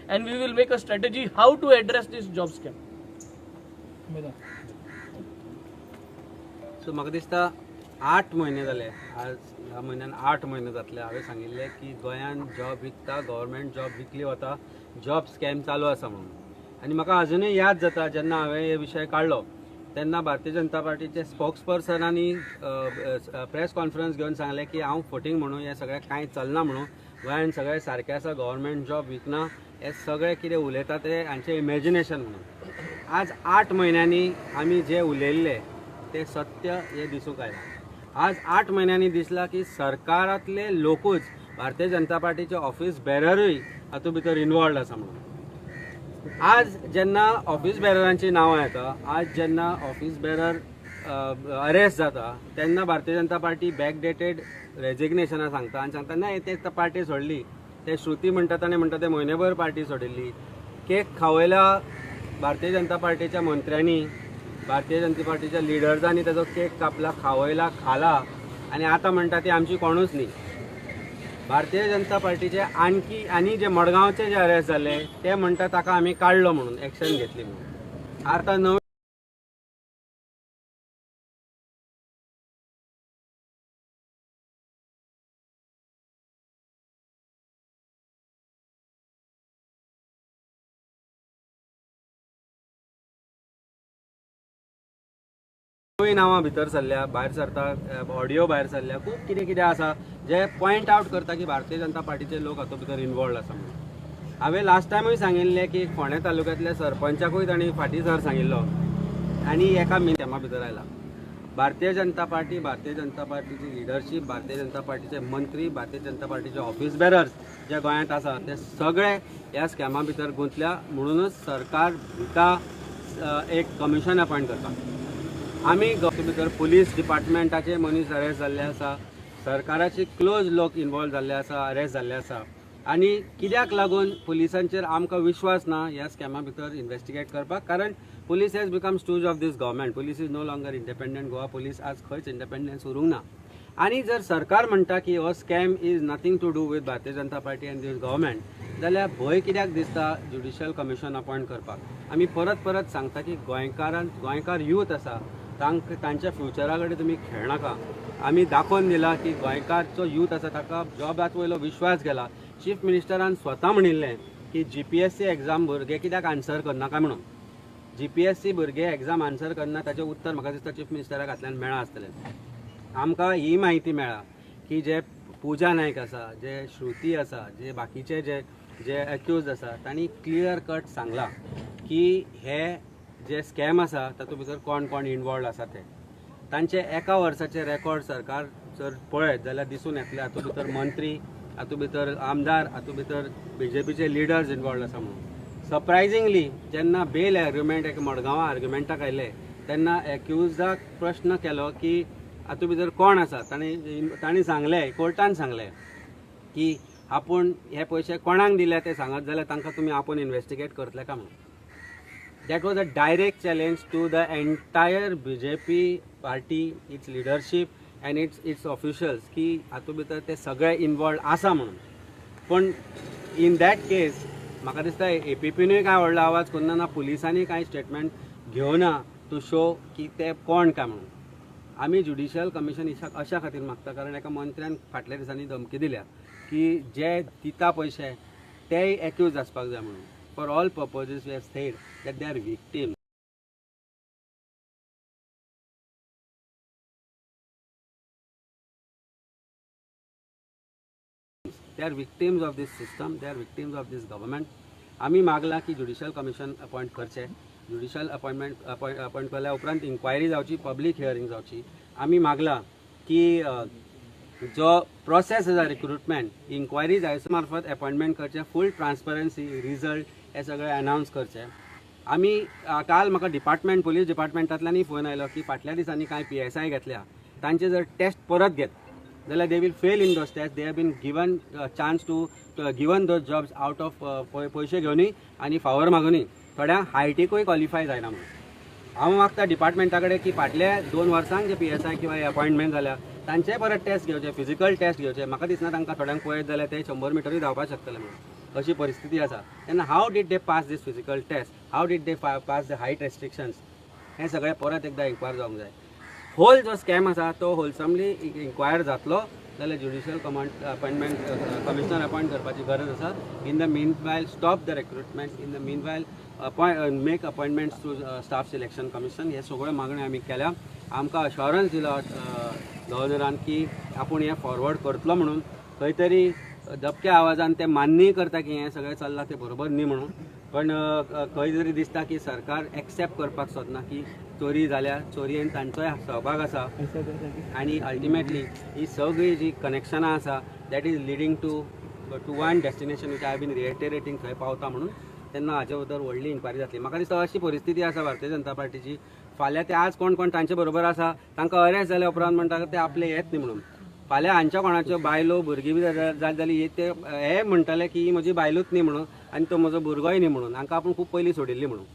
And we will make a strategy how to address this job scam. So म्हाका दिसता 8 म्हयने जाले, आज ह्या म्हयन्यान 8 म्हयने जातले. हांवें सांगिल्लें की गोंयान जॉब विकता, गव्हर्मेंट जॉब विकली वता, जॉब स्कॅम चालू आसा म्हणून. आनी म्हाका अजुनूय याद जाता जेन्ना हांवें हे विशय काडलो तेन्ना भारतीय जनता पार्टीचे स्पोक्स पर्सनांनी प्रेस कॉन्फरन्स घेवन सांगलें की हांव फटींग म्हणून हें सगळें कांय चलना म्हणून, गोंयान सगळें सारकें आसा, गव्हर्मेंट जॉब विकना, हे सगळें कितें उलयता तें हांचें इमेजिनेशन म्हणून. आज 8 म्हयन्यांनी आमी जे उलयल्ले तें सत्य हें दिसूंक आयलां. आज 8 म्हयन्यांनी दिसलां की सरकारांतले लोकूच भारतीय जनता पार्टीचे ऑफिस बेररूय हातूंत भितर इनवॉल्ड आसा म्हणून. आज जेन्ना ऑफिस बेररांची नांवां येता, आज जेन्ना ऑफिस बेरर अरेस्ट जाता तेन्ना भारतीय जनता पार्टी बॅकडेटेड रेजिग्नेशनां सांगता आनी सांगता ना ते पार्टी सोडली. ते श्रुती म्हणटा ताणें म्हणटा ते म्हयनेभर पार्टी सोडिल्ली. केक खावयला भारतीय जनता पार्टीच्या मंत्र्यांनी, भारतीय जनता पार्टीच्या लिडर्सांनी ताजो केक कापला, खावयला, खाला आनी आतां म्हणटा ती आमची कोणूच न्ही. भारतीय जनता पार्टीचे आणखी आनी जे मडगांवचे जे अरेस्ट जाले ते म्हणटा ताका आमी काडलो म्हणून, एक्शन घेतली म्हणून. आतां नवी नांवां भितर सरल्या, भायर सरता, ऑडियो भायर सरल्या, खूब कितें कितें आसा जे पॉयंट आवट करता की भारतीय जनता पार्टीचे लोक हातूंत भितर इनवॉल्ड आसा म्हणून. हांवें लास्ट टायमूय सांगिल्लें की फोंडें तालुक्यांतल्या सरपंचाकूय तांणी फाटीं सर सांगिल्लो आनी एका मिनमा भितर आयला. भारतीय जनता पार्टी, भारतीय जनता पार्टीची लिडरशीप, भारतीय जनता पार्टीचे मंत्री, भारतीय जनता पार्टीचे ऑफिस बेरर्स जे गोंयांत आसा ते सगळे ह्या स्कॅमा भितर गुंतल्या. म्हणूनच सरकार भिता एक कमिशन अपॉयंट करता. आमी भितर पुलीस डिपार्टमेंटाचे मनीस अरेस्ट जाल्ले आसा, सरकाराचे क्लोज लोक इनवॉल्व जाल्ले आसा, अरेस्ट जाल्ले आसा. आनी कित्याक लागून पुलिसांचेर आमकां विश्वास ना ह्या स्कॅमा भितर इन्वेस्टिगेट करपाक, कारण police has become stooge of this government. Police is no longer independent. Goa police आज खंयच इंडिपेंडन्स उरूंक ना. आनी जर सरकार म्हणटा की हो scam is nothing to do with Bharatiya Janata Party and this government, जाल्यार भंय कित्याक दिसता ज्युडिशियल कमिशन अपॉयंट करपाक? आमी परत परत सांगता की गोंयकार यूथ आसा तांच्या फ्युचरा कडेन तुमी खेळनाका. आमी दाखोवन दिला की गोंयकारचो यूथ आसा ताका जॉबात वयलो विश्वास गेला. चीफ मिनिस्टरान स्वता म्हणिल्लें की GPSC exam भुरगे कित्याक आन्सर करनाका म्हणून. GPSC भुरगे एग्जाम आन्सर करना ताचें उत्तर म्हाका दिसता चीफ मिनिस्टराक हातल्यान मेळ्ळां आसतलें. आमकां ही म्हायती मेळ्ळा की जे पूजा नायक आसा, जे श्रुती आसा, जे बाकीचे जे जे एक्यूज आसा तांणी क्लियर कट सांगलां की हे जे स्कॅम आसा तातूंत भितर कोण कोण इनवॉल्ड आसा ते. तांचे एका वर्साचे रेकॉर्ड सरकार जर पळयत जाल्यार दिसून येतले हातूंत भितर मंत्री, हातूंत भितर आमदार, हातूंत भितर BJPचे लिडर्स इनवॉल्ड आसा म्हणून. सरप्रायझिंगली जेन्ना बेल आर्ग्युमेंट एक मडगांवां आर्ग्युमेंटाक आयले तेन्ना एक्युजाक प्रश्न केलो की हातूंत भितर कोण आसा, तांणी सांगलें, कोर्टान सांगलें की आपूण हे पयशे कोणाक दिले ते सांगत जाल्यार तांकां तुमी आपूण इन्वेस्टिगेट करतले काय म्हणून. That was a direct challenge to the entire BJP party, its leadership and its officials की हातूंत भितर ते सगळे इनवॉल्ड आसा म्हणून. पूण इन that case म्हाका दिसता APPनूय कांय व्हडलो आवाज करूंक ना, पुलिसांनी कांय स्टेटमेंट घेवना टू शो की ते कोण काय म्हणून. आमी ज्युडिशियल कमिशन अशा खातीर मागता कारण एका मंत्र्यान फाटल्या दिसांनी धमकी दिल्या की जे दिता पयशे तेय एक्यूज आसपाक जाय म्हणून. For all purposes we have said that they are victims. They are victims of this system, they are victims of this government. आमी मागला की ज्युडिशियल कमिशन अपॉयंट करचे. ज्युडिशियल अपॉयंट केल्या उपरांत इन्क्वायरी जावची, पब्लीक हियरींग जावची. आमी मागला की जो प्रोसेस आसा रिक्रुटमेंट इन्क्वायरी जायचे मार्फत अपॉयंटमेंट करचें, फूल ट्रान्सपरन्सी रिजल्ट हे सगळे अनावन्स करचे. आमी काल म्हाका डिपार्टमेंट पुलीस डिपार्टमेंटांतल्यानूय फोन आयलो की फाटल्या दिसांनी कांय PSI घेतल्या तांचे जर टेस्ट परत घेत जाल्यार they will fail in those test. They have been given chance to given those jobs out of पयशे घेवनूय आनी फावर मागुनूय थोड्यांक हायटीकूय क्वॉलिफाय जायना म्हणून. हांव मागता डिपार्टमेंटा कडेन की फाटल्या 2 वर्सांक जे PSI किंवा अपॉयंटमेंट जाल्या तांचे परत टेस्ट घेवचे, फिजिकल टेस्ट घेवचे. म्हाका दिसना तांकां थोड्यांक पळयत जाल्यार ते 100 मिटरूय धांवपाक शकतले म्हणून. अशी परिस्थिती आसा. तेन्ना how did they pass this physical test, how did they pass the height restrictions, हें सगळें परत एकदां इन्क्वायर जावंक जाय. होल जो स्कॅम आसा तो होलसमली इन्क्वायर जातलो जाल्यार judicial appointment commissioner appoint करपाची गरज आसा. In the meanwhile stop the recruitment, in the meanwhile make appointments to staff selection commission. हे सगळ्यो मागण्यो आमी केल्या. आमकां अश्योरन्स दिला गव्हर्नरान की आपूण हें फॉरवर्ड करतलो म्हणून. खंय तरी दबक्या आवाजान ते मान्यय करता की हें सगळें चल्लां तें बरोबर न्ही म्हणून, पण खंय तरी दिसता की सरकार एक्सेप्ट करपाक सोदना की चोरी जाल्या, चोरयेन तांचोय सहभाग आसा आनी अल्टिमेटली ही सगळी जी कनेक्शनां आसा that is leading to one destination which I have been reiterating थंय पावता म्हणून. तेन्ना हाजे बद्दल व्हडली इन्क्वायरी जातली. म्हाका दिसता अशी परिस्थिती आसा भारतीय जनता पार्टीची. फाल्यां ते आज कोण कोण तांचे बरोबर आसा तांकां अरेस्ट जाल्या उपरांत म्हणटा ते आपले येत न्ही म्हणून. फाल्यां हांच्या कोणाच्यो बायलो भुरगीं बी जाली जाल्यार ते हे म्हणटले की ही म्हजी बायलूच न्ही म्हणून आनी तो म्हजो भुरगोय न्ही म्हणून, हांकां आपूण खूब पयलीं सोडिल्ली म्हणून.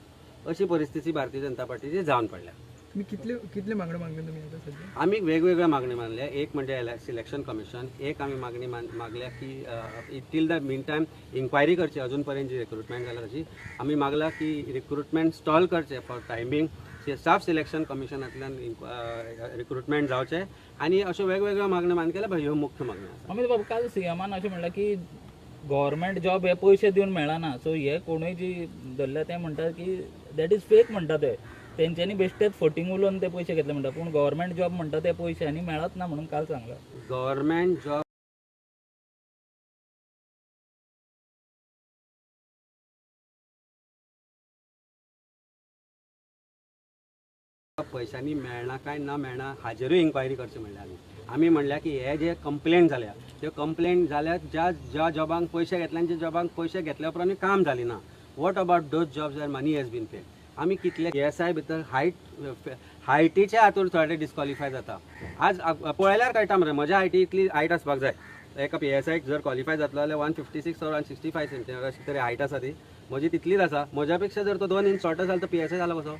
अशी परिस्थिती भारतीय जनता पार्टीची जावन पडल्या. तुम्ही कितले कितले मागण्यो मागल्या तुमी आता सध्या? आमी वेगवेगळ्यो मागण्यो मागल्या. एक म्हणजे सिलेक्शन कमिशन, एक आमी मागणी मागल्या की till the mean time inquiry करची अजून पर्यंत जी रिक्रुटमेंट जाल्या ताची. आमी मागला की रिक्रुटमेंट स्टॉल करचें for time being, staff selection कमिशनांतल्यान recruitment जावचें आनी अश्यो वेगवेगळ्यो मागण्यो मान केल्या. ह्यो मुख्य मागण्यो आसा. अमित बाबू, काल सीएमान अशें म्हणलां की गव्हर्मेंट जॉब हे पयशे दिवन मेळना, सो हे कोणूय जी धरल्या ते म्हणटात की that is fake म्हणटा ते, तेंच्यांनी बेश्टेच फटींग उलोवन ते पयशे घेतले म्हणटा, पूण गव्हर्मेंट जॉब म्हणटा ते पयशांनी मेळत ना म्हणून काल सांगलां. गव्हर्मेंट जॉब पयशांनी मेळना काय ना मेळना हाजेरूय इन्क्वायरी करची म्हणल्यार आमी म्हणल्यार की हे जे कंप्लेन जाल्या त्यो कंप्लेन जाल्या ज्या ज्या जॉबांक पयशे घेतले आनी ज्या जॉबांक पयशे घेतल्या उपरांत काम जाली ना, what about those jobs where money has been paid. आमी कितले एस I भितर हायटीच्या हातून थोडे डिस्क्वॉलिफाय जाता. आज पळयल्यार कळटा मरे म्हज्या हायटी इतली हायट आसपाक जाय. एका पी एस आयक जर क्वॉलिफाय जातलो जाल्यार 156 or 165 centimetre अशी तरी हायट आसा ती म्हजी तितलीच आसा. म्हज्या पेक्षा जर तो 2 इंच शॉर्ट जालो तर पी एस I जालो कसो?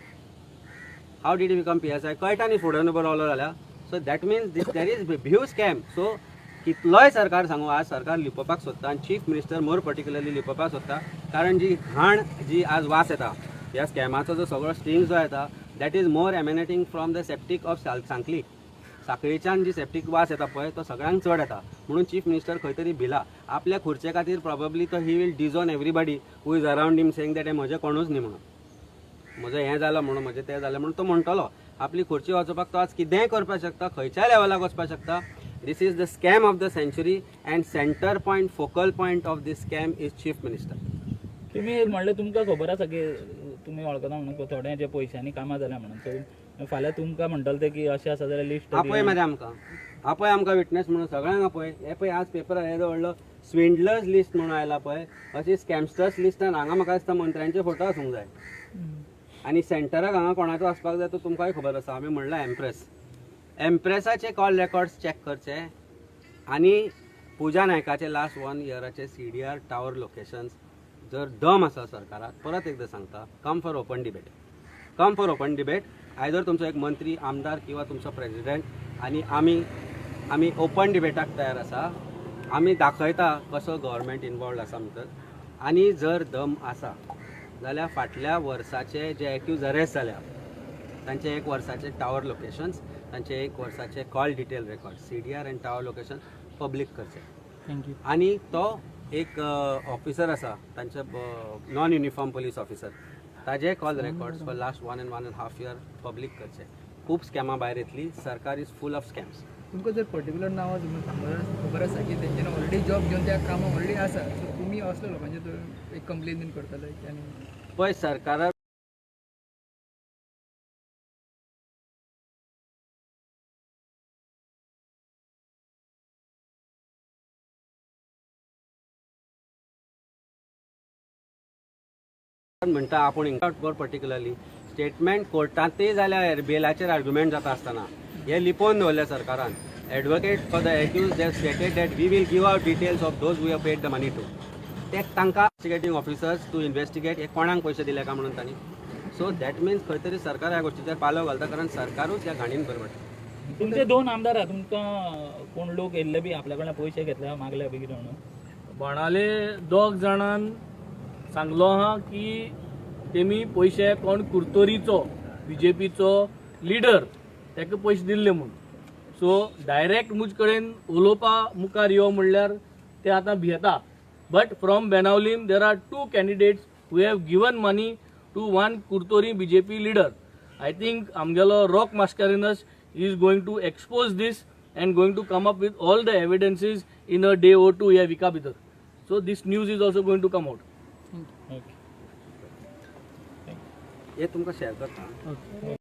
How did you become PSI? कळटा न्ही फुडें उबो रावलो जाल्यार. So that means this there is huge scam. So कितलोय सरकार सांगू, आज सरकार लिपोवपाक सोदता आनी चीफ मिनिस्टर मोर पर्टिक्युलरली लिपोवपाक सोदता, कारण जी घाण जी आज वास येता ह्या स्कॅमाचो जो सगळो स्टिंग जो येता that is more emanating from the septic of Sanquelim. साखळीच्यान ji septic वास येता पळय तो सगळ्यांक चड येता, म्हणून चीफ मिनिस्टर खंय तरी भिला आपल्या खुर्चे खातीर. प्रॉबेबली तो he will disown everybody who is around him saying that हें म्हजें कोणूच न्ही म्हणून, म्हजें हें जालां म्हणून, म्हजें तें जालें म्हणून तो म्हणटलो. आपली खुर्ची वाचोवपाक तो आज कितेंय करपाक शकता, खंयच्याय लेवलाक वचपाक शकता. This is the scam of the century and centre point, focal point of this scam is chief minister. तुमी म्हणलें तुमकां खबर आसा की तुमी वळखता म्हणून थोडे जे पयशांनी कामां जाल्या म्हणून, सो फाल्यां तुमकां म्हणटले ते की अशें आसा जाल्यार लिस्ट आपय मरे आमकां, आपय आमकां विटनेस म्हणून सगळ्यांक आपय. हे पळय आज पेपरार येदो व्हडलो स्विंडलर्स लिस्ट म्हणून आयला पळय, अशी स्कॅमस्टर्स लिस्टान हांगा म्हाका दिसता मंत्र्यांचे फोटो आसूंक जाय आनी सेंटराक हांगा कोणाचो आसपाक जाय तो तुमकांय खबर आसा. आमी म्हणलां एम्प्रेस, एम्प्रेसाचे कॉल रेकॉर्ड्स चॅक करचे आनी पुजा नायकाचे लास्ट 1 इयराचे CDR tower locations जर दम आसा सरकाराक, परत एकदां सांगता, come for open debate, come for open debate. Either तुमचो एक मंत्री, आमदार किंवा तुमचो प्रेजिडेंट आनी आमी ओपन डिबेटाक तयार आसा. आमी दाखयता कसो गव्हर्मेंट इनवॉल्वड आसा भितर. आनी जर दम आसा जाल्यार फाटल्या वर्साचे जे एक्यूज अरेस्ट जाल्या तांचे 1 वर्साचे टावर लोकेशन्स, तांचे 1 वर्साचे call detail record, CDR and tower location public करचे. Thank you. आनी तो एक ऑफिसर आसा तांचे नॉन युनिफॉर्म पोलीस ऑफिसर, ताजे call records for last 1 and 1.5 year public करचे. खूब स्कॅमां भायर येतली. सरकार is full of scams. तुमकां जर पर्टिक्युलर नांवां खबर आसा की तेंच्यांनी ऑलरेडी जॉब घेवन त्या कामां ऑलरेडी आसा, सो तुमी असल्या लोकांचे एक कंप्लेन बीन करतले आनी पळय सरकारा म्हणटा आपूण मोर पर्टिक्युलरली स्टेटमेंट कोर्टांतय जाल्यार बेलाचेर आर्ग्युमेंट जाता आसतना हे लिपोवन दवरलें सरकारान. Advocate for the accused have stated that we will give out details of those who have paid the money to. ते तांकां इन्वेस्टिगेटींग ऑफिसर्स टू इन्वेस्टिगेट हे कोणाक पयशे दिले काय म्हणून तांणी. सो that means खंय तरी सरकार ह्या गोष्टीचेर पालव घालता, कारण सरकारूच ह्या घाणीन भरपडटा. तुमचे 2 आमदार आहा, तुमकां कोण लोक येयल्ले बी आपल्या कडल्यान पयशे घेतले मागले बी कितें म्हणून बाणाले दोग जाणान सांगलो आहा की तेमी पयशे कोण कुर्तोरीचो बीजेपीचो लिडर ताका पयशे दिल्ले म्हूण. सो डायरेक्ट मुज कडेन उलोवपा मुखार यो म्हणल्यार ते आतां भियेता. But from Benaulim there are 2 candidates who have given money to one Curtorim BJP leader. I think आमगेलो Rock Mascarenhas is going to expose this and going to come up with all the evidences in a day or two ह्या विका भितर. So this news is also going to come out. Okay. हे तुमकां share करता.